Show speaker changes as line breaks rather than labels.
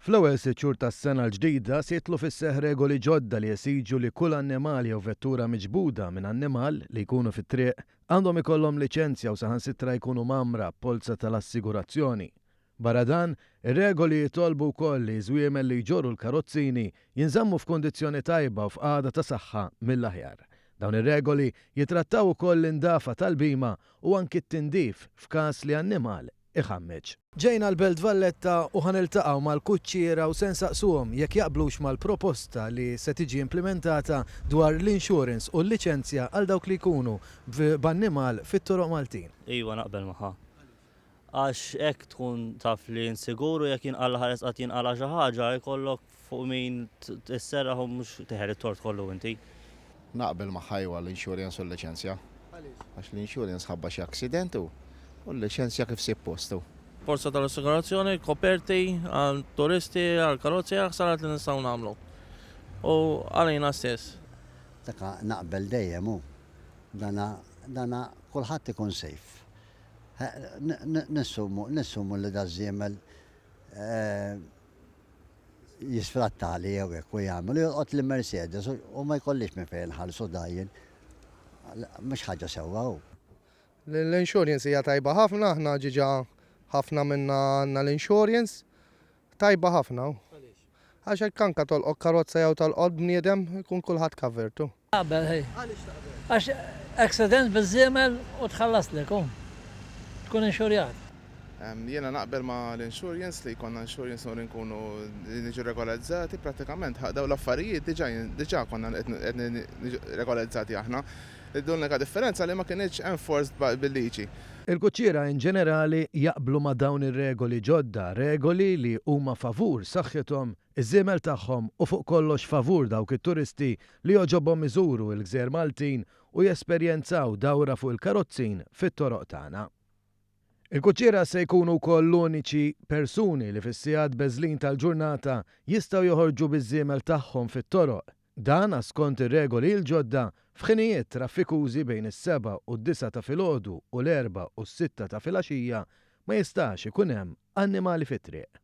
Fl-ewwel sitt xhur tas-sena l-ġdida se jidħlu fis-seħħ regoli ġodda li jesiġu li kull annimal jew vettura miġbuda minn annimal li jkunu fit-triq għandhom ikollhom liċenzja u saħansitra jkunu mgħammra b'polza tal-assigurazzjoni. Barra dan, ir-regoli jitolbu wkoll li ż-żwiemel li jġorru l-karozzini jinżammu f'kundizzjoni tajba u f'qagħda ta' saħħa mill-aħjar. Dawn ir-regoli jitrattaw ukoll l-indafa tal-bhima u anki t-tindif f'każ li annimal iħammeġ. Ġejna l-Belt Valletta u ħa niltaqgħu mal-kuċċiera u se nsaqsuhom jekk jaqblux mal-proposta li se tiġi implimentata dwar l-insurance u l-liċenzja għal dawk li jkunu b'annimal fit-toroq Maltin.
Iva naqbel magħha. Għax hekk tkun taf li int sigur u jekk jinqala ħares qatt jinqala' xi ħaġa jkollok fuq min isserraħ u mhux teħel it-tort kollu inti.
Naqbel magħha iva l-insurance u l-liċenzja.
Għaliex?
Għax l-insurance ħabba xi accident u l-liċenzja kif sippost u.
Polza tal-assigurazzjoni, koperti għal turisti, għal karozzi, għal ħsarat li nistgħu nagħmlu. U għalina stess.
Dak naqbel dejjem hu. Dana dana kulħadd ikun safe. Nissumu nissumu li daż-żiemel jisfrattali jew hekk u jagħmel u jolqot li Mercedes u ma jkollix minn fejn inħallsu da jien. Mhux ħaġa sewwa hu.
L-insurance hija tajba ħafna, aħna ġiġa ħafna minna għandna l-insurance. Tajba ħafna. Għax hekk anke tolqok karozza jew tolqot bniedem ikun kulħadd covered hu.
Naqbel hi. Għaliex taqbel? Għax accident biż-żiemel u tħallaslek hu. Tkun inxurjat.
Jiena naqbel ma' l-insurance li jkollna insurance u li nkunu li niġu regolarizzati prattikament dawn l-affarijiet diġà diġà konna qed niġu regolarizzati aħna. L-unika differenza li ma kinitx enforced bil-liġi.
Il-kuċċiera in ġenerali jaqblu ma' dawn ir-regoli ġodda, regoli li huma favur saħħithom, iż-żiemel tagħhom u fuq kollox favur dawk it-turisti li jogħġobhom iżuru l-gżejjer Maltin u jesperjenzaw dawra fuq il-karozzin fit-toroq tagħna. Il-kuċċiera se jkunu wkoll l-uniċi persuni li fis-sigħat beżlin tal-ġurnata jistgħu joħorġu biż-żiemel tagħhom fit-toroq. Dan għax skont ir-regoli l-ġodda, f'ħinijiet traffikużi bejn is-sebgħa u d-disgħa ta' filgħodu u l-erbgħa u s-sitta ta' filgħaxija ma jistax ikun hemm annimali fit-triq.